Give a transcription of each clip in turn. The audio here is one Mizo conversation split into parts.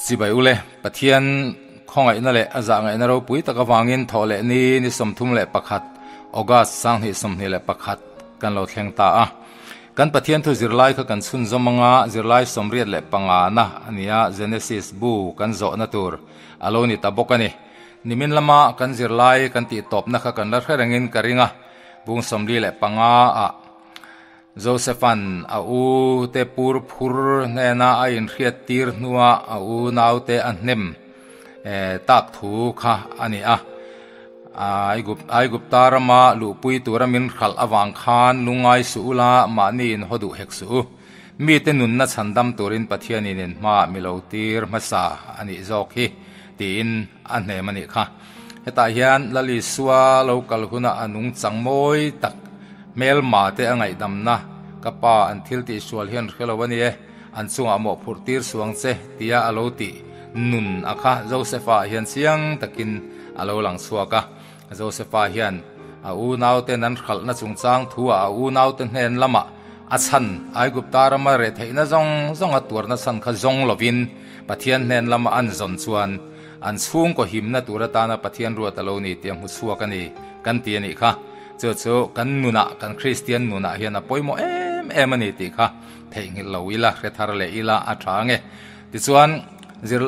Chibai ule, Pathian khawngaihna leh a zahngaihna ropui tak avangin thawh leh ni ni 31 August 2021 kan lo thleng ta a. Kan Pathian thu zirlai kha kan chhunzawm anga zirlai 85 na a ni a, Genesis bu kan zawhna tur a lo ni ta bawk a ni. Nimin lama kan zirlai kan tih tawpna kha kan la hre rengin ka ring a, bung 45 ah Josepha'n a u te pur phur hnena a inhriat tir hnua a u naute a hnem tak thu kha a ni a. Aigupta rama luhpui tura min hralh avang khan lungngai suh ula, mahni in haw duh hek suh u. Mite nunna chhandam turin Pathianin in hmaah mi lo tir hmasa a nih zawk hi, tiin a hnem a nih kha. Hetah hian Lal Isua lo kal huna a nungchang mawi tak hmelma te a ngaihdamna, Ka pa, an thil tihsual hian hre lo a ni e, an chungah mawhphurh tir suang che, tia a lo tih nun a kha Josefa ah hian chiang takin a lo lang chhuak a. Josefa hian a unauten an hralhna chungchang thuah a unaute hnen lamah a chhan, Aigupta rama reh theihna zawng zawnga tuarna chhan kha zawng lovin Pathian hnen lama an zawn chuan an chhungkaw himna tur atana Pathian ruat a lo ni tih a hmu chhuak a ni kan ti a nih kha. Chu chu kan nunah, kan Kristian nunah hian a pawimawh em em a ni tih kha theihnghilh lo ila, hre thar leh ila a tha ange. Tichuan, zir.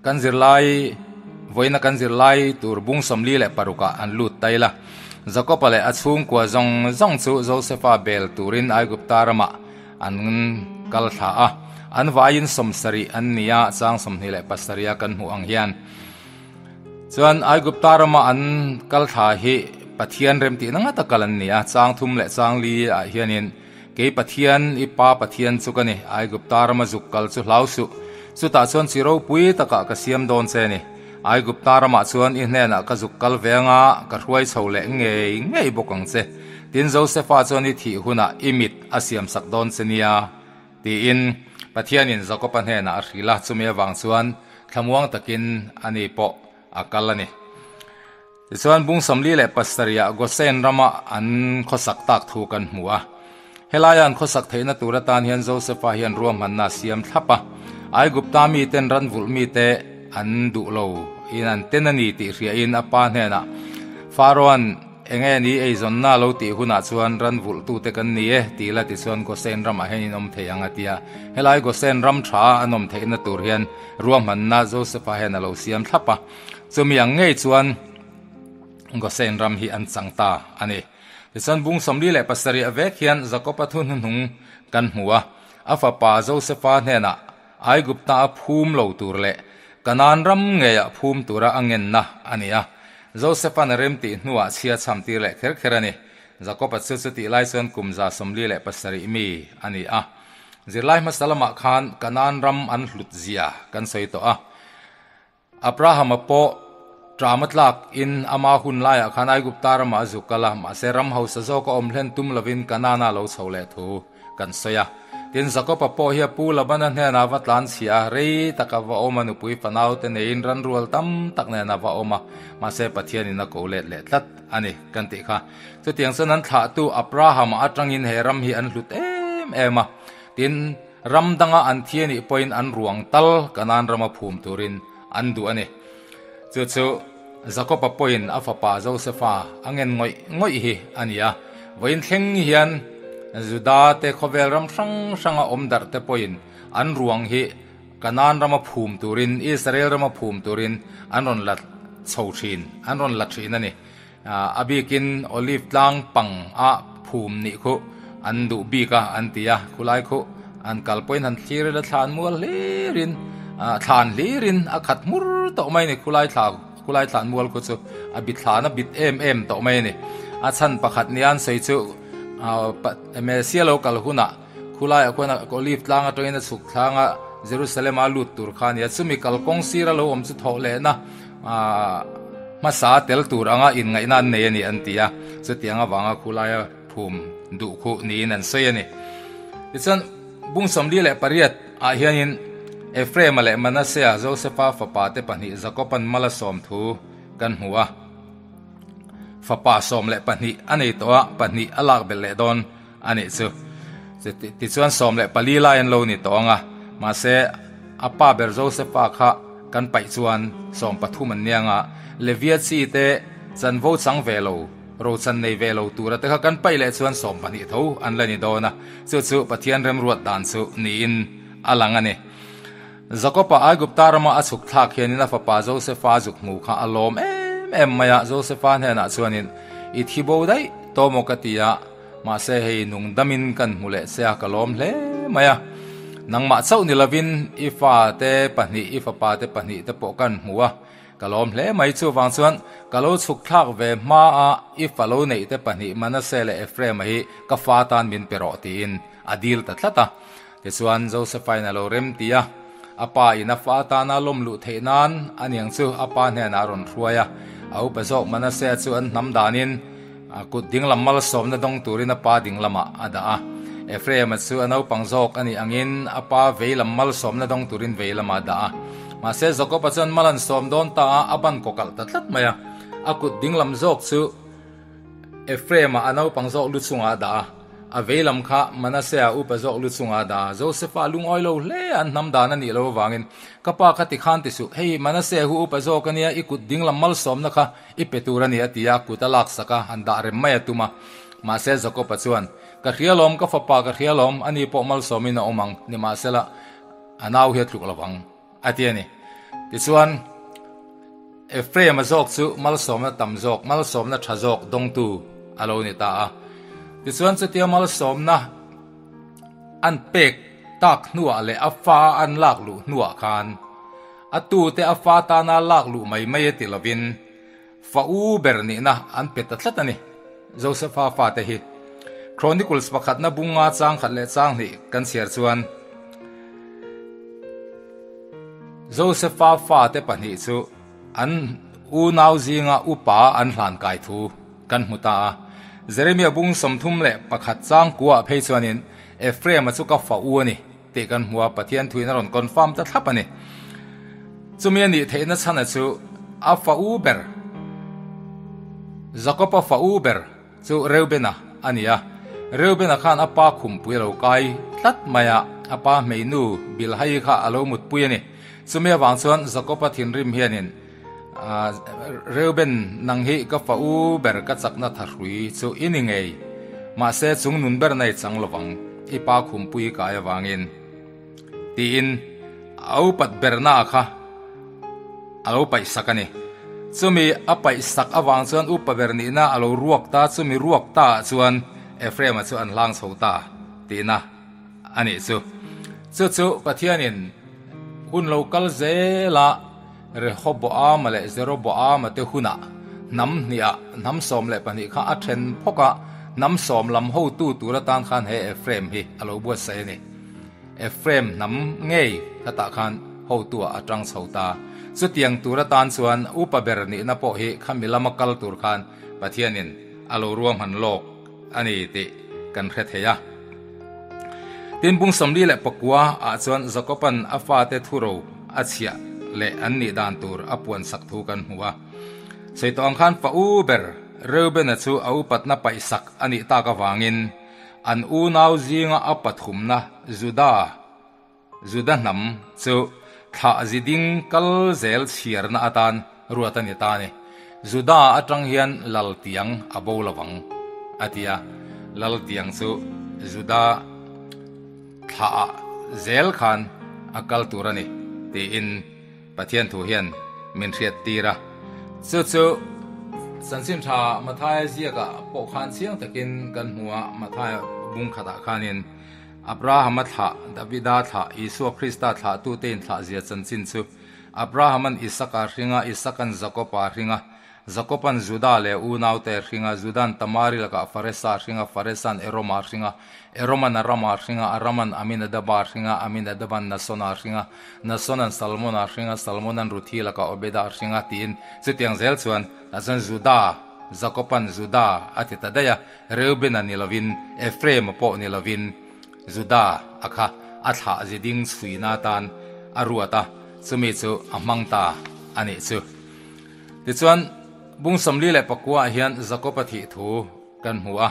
Kan zirlai, vawiina kan zirlai tur bung 46 ah an lut ta ila. Jakob-a leh a chhungkua zawng zawng chu Josefa bel turin Aigupta ramah an kal thla a. An vaiin 70 an ni a, chang 27 a kan hmuh ang hian. Chuan Aigupta rama an kal thla hi Pathian remtihna ngata kal an ni a, chang thum leh chang li ah hianin Kei Pathian, i Pa Pathian chu ka ni, Aigupta rama zuk kal chu hlau suh. Chutah chuan chi ropui takah ka siam dawn che ni. Aigupta ramah chuan i hnenah ka zuk kal ve anga ka hruai chho leh ngei ngei bawk ang che. Tin, Josefa chuan i thih hunah i mit a siamsak dawn che nia, tiin Pathianin Jakoba hnenah a hrilh a, chumi avang chuan thlamuang takin ani pawh a kal a ni. Tichuan, bung 47 ah Gosen rama an khawsak tak thu kan hmu a. Helaia an khawsak theihna tur atan hian Josefa hian ruahmanna a siam thlap a. Aigupta miten ran vulh mite an duh lo in an ten a ni tih hriain a pa hnenah, Pharaoh-a'n enge ni eizawnna lo tih hunah chuan ran vulhtute kan ni e tih la tichuan Gosen ramah hian in awm thei ang a ti a. Helai Gosen ram tha an awm theihna tur hian ruahmanna Josefa hian a lo siam thlap a. Chumi ang ngei chuan Gosen ram hi an chang ta a ni. Tichuan bung 47 vek hian Jakob-a thu hnuhnung kan hmu a, a fapa Josefa hnenah Aigupta a phum lo tur leh Kanaan ram ngeiah phum tura a ngenna a ni a. Josefa'n a rem tih hnuah chhia chham tir leh kher kher a ni. Jakob-a chu chutih lai chuan kum 47 mi a ni a. Zirlai hmasa lamah khan Kanaan ram an hlut zia kan sawi tawh a. Abrahama pawh ṭam a tlak in ama hun laiah khan Aigupta ramah a zuk kal a, mahse ram hausa zawk a awm hlen tum lovin Kanaana lo chho leh thu kan sawi a. Tin, Jakoba pawh hi a pu Labana hnenah va tlan chhia a, rei taka va awm a, nupui fanau te neiin ran rual tam tak nen a va awm a, mahse Pathianin a ko let leh tlat a ni kan tih kha. Chutiang chuan an thlahtu Abrahama atangin he ram hi an hlut em em a, tin, Ram danga an thi anih pawhin an ruang tal Kanaan rama phum turin an duh a ni. Chu chu Jakoba pawhin a fapa Josefa a ngen ngawih ngawih hi a ni a. Vawiin thleng hian Juda te khawvel ram hrang hranga awm darh te pawhin an ruang hi Kanaan rama phum turin, Israel rama phum turin an rawn la chho thin, an rawn la thin a ni. A bikin Olive tlang pang a phum nih khu an duh bik a an ti a, khulai khu an kal pawhin han thlir ila thlan mual hlirin thlan hlirin a khat hmur tawh mai a ni, khulai thla khulai thlan mual khu chu a bit thlan a bit em em tawh mai a ni. A chhan pakhat nia an sawi chu Messia lo kal hunah khulaiah khuan Olive tlang atangin a chhuk thlang a Jerusalem a lut tur kha a ni a, chumi kalkawng sira lo awm chu thawh lehna Hmasa tel tur anga inngaihna an nei a ni an ti a, chutiang avanga khulaia phum duh khuh niin an sawi a ni. Tichuan, bung 48 ah hianin Ephraim-a leh Manasseh-a Josefa fapa te pahnih Jakob-a'n mal a sawm thu kan hmu a. Fapa 12 a nei tawh a, pahnih a lak belh leh dawn a nih chu. Tichuan 14 lai an lo ni tawh ang a, mahse. A pa ber Josefa kha kan paih chuan 13 an nia nga, Levia chi te chanvo chang ve lo, rochan nei ve lo tura te kha kan paih leh chuan 12 tho an la ni dawn a, chu chu Pathian remruat dan chu niin a lang a ni. Jakob-a Aigupta rama a chhuk thlak hianin a fapa Josefa zuk hmu kha a lawm em em mai a, Josefa hnenah chuanin, I thi bo daih tawh maw ka ti a, Mahse hei nung damin kan hmu leh che a, ka lawm hle mai a. Nangmah chauh ni lovin i fate pahnih, i fapate pahnih te pawh kan hmu a, ka lawm hle mai. Chuvang chuan ka lo chhuk thlak ve hma a, i fa lo neih te pahnih Manasseh leh Ephraim-a hi ka fa tan min pe rawh tiin a dil ta tlat a. Tichuan Joseph-a in a lo rem ti a, a pa in a fa tana lawm luh theih nan a niang chu a pa hnenah a rawn hruai a. A upa zawk Manasseh chu an hnam danin a kut dinglam malsawmna dawng turin a pa dinglamah a dah a. Ephraim-a chu a naupang zawk a nih angin a pa veilam malsawmna dawng turin veilamah a dah a. Mahse Jakob-a chuan mal an sawm dawn ta a, a ban kawkalh ta tlat mai a. A kut dinglam zawk chu Ephraim-a a naupang zawk lu chungah a dah a, a veilam kha Manasseh-a upa zawk lu chungah a dah a. Joseph-a a lungawi lo hle a, an hnam dan a nih loh avangin, Ka pa kha tikhan ti suh, hei Manasseh hu upa zawk a nia, i kut dinglam malsawmna kha i pe tur a ni, a ti a, kut a laksak a, han dah rem mai a tum a. Mahse Jakob-a chuan, Ka hria lawm, ka fapa ka hria lawm, ani pawh malsawmin a awm ang, nimahsela a nau hi a tluk lo vang. A ti a ni. Tichuan, Ephraim-a zawk chu malsawmna tam zawk, malsawmna tha zawk dawngtu a lo ni ta a. Tichuan, chutia malsawmna an pek tak hnuah leh a fa an lak luh hnuah khan, a tute a fa tana lak luh mai mai a ti lovin, Fa u ber nihna an pe ta tlat a ni. Josepha fate hi Chronicles pakhatna bunga chang khat leh chang hnih kan chhiar chuan Josepha fate pahnih chu an unau zinga upa an hlan kai thu kan hmu ta a. Jeremia bung 31 chang kuah phei chuanin Ephraim-a chu ka fa u a ni tih kan hmu a, Pathian thuin a rawn confirm ta thlap a ni. Chumi a nih theihna chhana chu a fa u ber, Jakob-a fa u ber chu Reubena a ni a. Reubena khan a pa khumpui a lo kai tlat mai a, a pa hmeinu Bilhai kha a lo mutpui a ni. Chumi avang chuan Jakob-a thinrim hianin, Reuben, nang hi ka fa u ber ka chakna thahrui chu i ni ngei. Mahse chung nun ber nei chang lovang, i pa khumpui kai avangin. Tiin a upat berna kha a lo paih sak a ni. Chumi a paih sak avang chuan upa ber nihna a lo ruak ta, chumi ruak ta ah chuan Ephraim-a chu an hlang chho ta tihna a nih chu. Chu chu Pathianin hun lo kal zela Rehoboama leh Jeroboama te hunah hnam hniah hnam 12 kha a then phawk a, hnam sawm lam hotu tur atan khan he Ephraim hi a lo buatsaih a ni. Ephraim hnam ngei khatah khan hotuah a tang chho ta. Chutiang tur atan chuan upa ber nihna pawh hi khami lama kal tur khan Pathianin a lo ruahman lawk a ni tih kan hre thei a. Tin, bung 49 ah chuan Jakoban a fate thuro a chhiah leh an nih dan tur a puan sak thu kan hmu a. Sawi tawh ang khan fa u ber Reubena chu a upatna paihsak a nih tak avangin an unau zinga a pathumna Juda, Juda hnam chu thlah ziding kal zel chhiarna atan ruat a ni ta a ni. Juda atang hian lal tiang a bo lo vang, a ti a. Lal tiang chu Juda thlah zel khan a kal tur a ni, tiin Pathian thu hian min hriat tir a. Chu chu Chanchin Tha Mathaia ziakah pawh khan chiang takin kan hmu a, Mathaia bung khatah khanin, Abrahama thlah, Davida thlah, Isua Krista thlahtute inthlah zia chanchin chu Abrahama'n Isaka hring a, Isaka'n Jakoba hring a, Jakoba'n Juda leh unaute a hring a, Juda'n Tamari lakah Faresa hring a, Faresa'n Eroma hring a, Eroma'n Arama hring a, Arama'n Aminadaba hring a, Aminadaba'n Nasona hring a, Nasona'n Salmona hring a, Salmona'n Ruthi lakah Obeda hring a, tiin chutiang zel chuan tah chuan Juda, Jakoba'n Juda a ti ta daih a. Reubena ni lovin, Ephraim-a pawh ni lovin, Juda a kha a thlah ziding chhuina atan a ruat a, chumi chu a hmang ta a nih chu. Tichuan, bung 49 ah hian Jakob-a thih thu kan hmu a.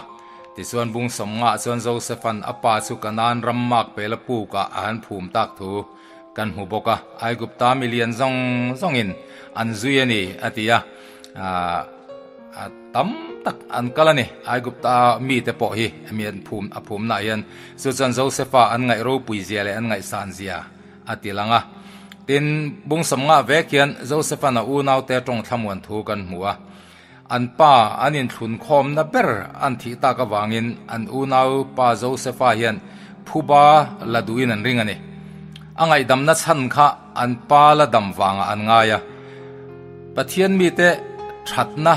Tichuan, bung 50 ah chuan Joseph-a'n a pa chu Kanaan ram mak pela pukah a han phum tak thu. kan hmu bawk a. Aigupta milian zawng zawngin an zui a ni, a ti a. Tam tak an kal a ni. Aigupta mite pawh hi mi an phum a phumnaah hian chu chuan Josefa an ngaih ropui zia leh an ngaihsan zia a ti lang a. Tin, bung sawmngah vek hian Josefa'n a unaute tawng thlamuan thu kan hmu a. An pa an inthlun khawmna ber an thih tak avangin an unau pa Josefa hian phuba la duhin an ring a ni. A ngaihdamna chhan kha an pa la dam vangah an ngai a. Pathian mite thatna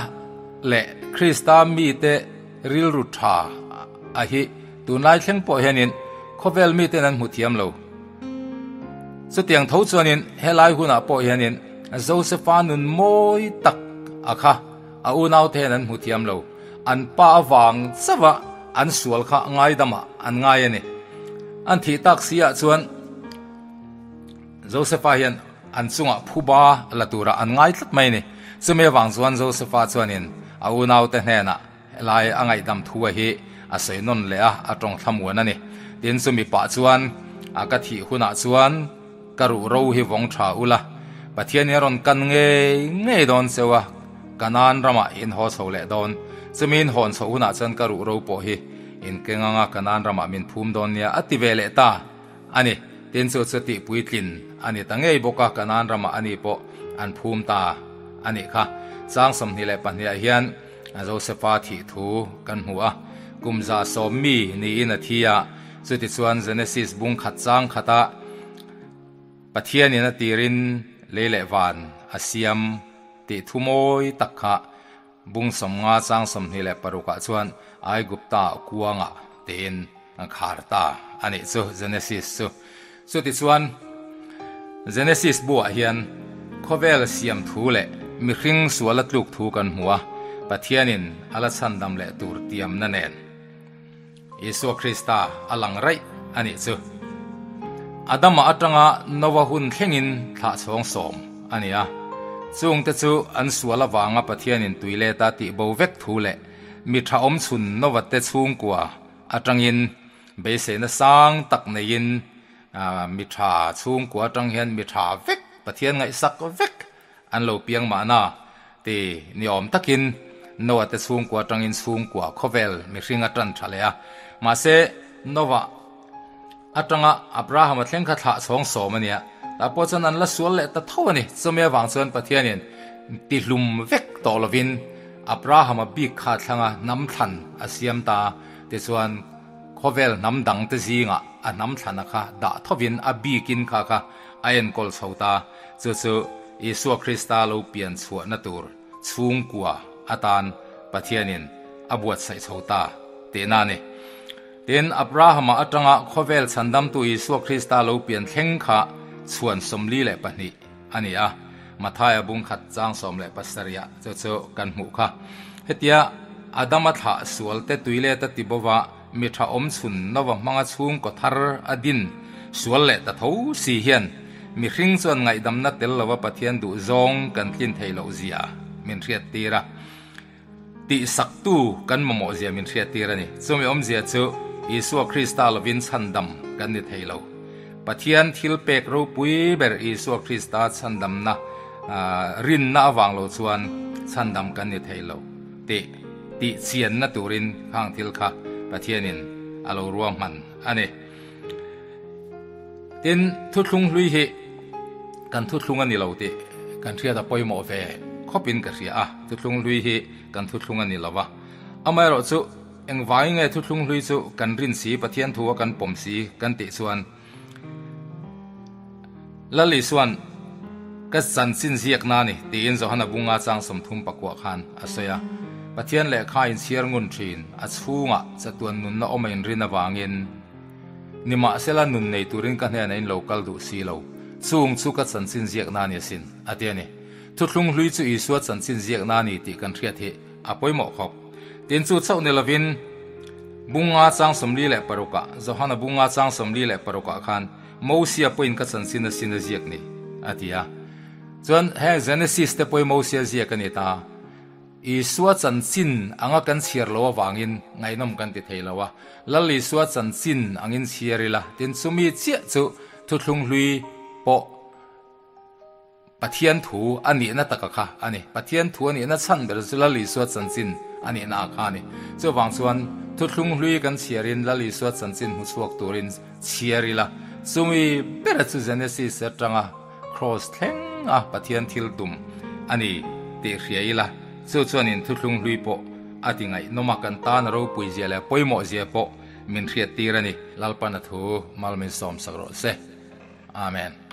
leh Krista mite rilru tha a hi tunlai thleng pawh hianin khawvel miten an hmu thiam lo. Chutiang tho chuanin helai hunah pawh hianin Josefa nun mawi tak a kha a unaute hian an hmu thiam lo. An pa avang chauha an sual kha ngaidamah an ngai a ni. An thih tak si ah chuan Josefa hian an chungah phuba la turah an ngai tlat mai a ni. Chumi avang chuan Josefa chuanin a unaute hnenah Helai a ngaihdam thu a hi a sawi nawn leh a, a tawng thlamuan a ni. Tin, chumi pah chuan a ka thih hunah chuan ka ruh ro hi vawng tha ula, Pathian in a rawn kan ngei ngei dawn cheu a, Kanaan ramah in haw chho leh dawn. Chumi in hawn chhoh hunah chuan ka ruh ro pawh hi in keng anga Kanaan ramah min phum dawn nia a ti ve leh ta a ni. Tin, chu chu tih puitlin a ni ta ngei bawk a, Kanaan ramah ani pawh an phum ta a nih kha. Chang 22 ah hian. Josefa thih thu kan hmu a, kum 110 mi niin a thi a, chutichuan Genesis bung khat chang khata Pathianin a tirin lei leh van a siam tih thu mawi tak kha bung 50 chang 26 ah chuan Aigupta kuangah tiin an khar ta a nih chu Genesis chu. Chutichuan Genesis buah hian khawvel siam thu leh mihring suala tluk thu kan hmu a, Pathianin a la chhandam leh tur tiamna nen Isua Krista a lang raih a nih chu. Adama atanga Noa hun thlengin thlah chhawng sawm a ni a, chungte chu an sual avanga Pathianin tuileta tihbo vek thu leh mi tha awmchhun Noa te chhungkua atangin beiseina sang tak neiin mi tha chhungkua atang hian mi tha vek, Pathian ngaihsak vek an lo piang mahna ti ni awm takin Noah te chhungkua atangin chhungkua khawvel mihring a tan tha leh a. Mahse, Noah atanga Abraham-a thleng kha thlah chhawng sawm a nia, tah pawh chuan an la sual leh ta tho a ni. Chumi avang chuan Pathianin tihlum vek tawh lovin Abraham-a bik kha thlanga hnam thlan a siam ta. Tichuan, khawvel hnam dangte zingah a hnam thlana kha dah thovin a bikin kha kha a enkawl chho ta. Chu chu Isua Krista lo pian chhuahna tur chhungkua atan Pathianin a buatsaih chho ta tihna a ni. Tin, Abrahama atanga khawvel chhandamtu Isua Krista lo pian thleng kha chhuan 42 a ni a, Mathaia bung khat chang 17 ah chu chu kan hmuh kha. Hetia Adama thlah sual te tuilet a ti bova mi tha awm chhun nova hmanga chhungkaw thar a din sual leh ta tho si hian mihring chuan ngaihdamna tel lova Pathian duh zawng kan tlin thei loh zia min hriat tir a. Tihsaktu kan mamawh zia min hriattir a ni. Chumi awmzia chu Isua Krista lovin chhandam kan ni thei lo. Pathian thil pek ropui ber Isua Krista chhandamna rinna avang lo chuan chhandam kan ni thei lo tih tihchianna turin khang thil kha Pathianin a lo ruahman a ni. Tin, thuthlung hlui hi kan thuthlung a ni lo tih kan hriat a pawimawh ve khawpin ka hria a, thuthlung hlui hi kan thuthlung a ni lo va. Amaherawh chu engvai nge thuthlung hlui chu kan rin si, Pathian thu a kan pawm si kan tih chuan Lal Isua'n ka chanchin ziakna a ni tiin Johana bunga chang 34 khan a sawi a. Pathian lehkha inchhiar ngun thin a chhungah chatuan nunna awm a inrin avangin, Nimahsela nun nei turin ka hnenah in lo kal duh si lo, chung chu ka chanchin ziakna a ni asin, a ti a ni. Thuthlung hlui chu Isua chanchin ziakna a ni tih kan hriat hi a pawimawh khawp. Tin chu chauh ni lovin Bunga chang 46 ah, Johana Bunga chang 46 ah khan Mosia pawhin ka chanchin asin a ziak ni, a ti a. Chuan heng Genesis te pawhin Mosia ziak a ni ta. Isua chanchin anga kan chhiar lo avangin ngaihnawm kan ti thei lo a, Lal Isua chanchin angin chhiar ila, tin chumi chiah chu thuthlung hlui pawh Pathian thu a nihna taka kha a ni. Pathian thu a nihna chhan ber chu Lal Isua chanchin a nihna ah kha a ni. Chuvang chuan thuthlung hlui kan chhiarin Lal Isua chanchin hmu chhuak turin chhiar ila, chumi bera chu Genesis atanga Kraws thleng a Pathian thil tum a ni tih hria ila, chu chuanin thuthlung hlui pawh a ti ngaihnawm a, kan tan a ropui zia leh pawimawh zia pawh min hriattir a ni. Lalpan a thu mal min sawmsak rawh se. Amen.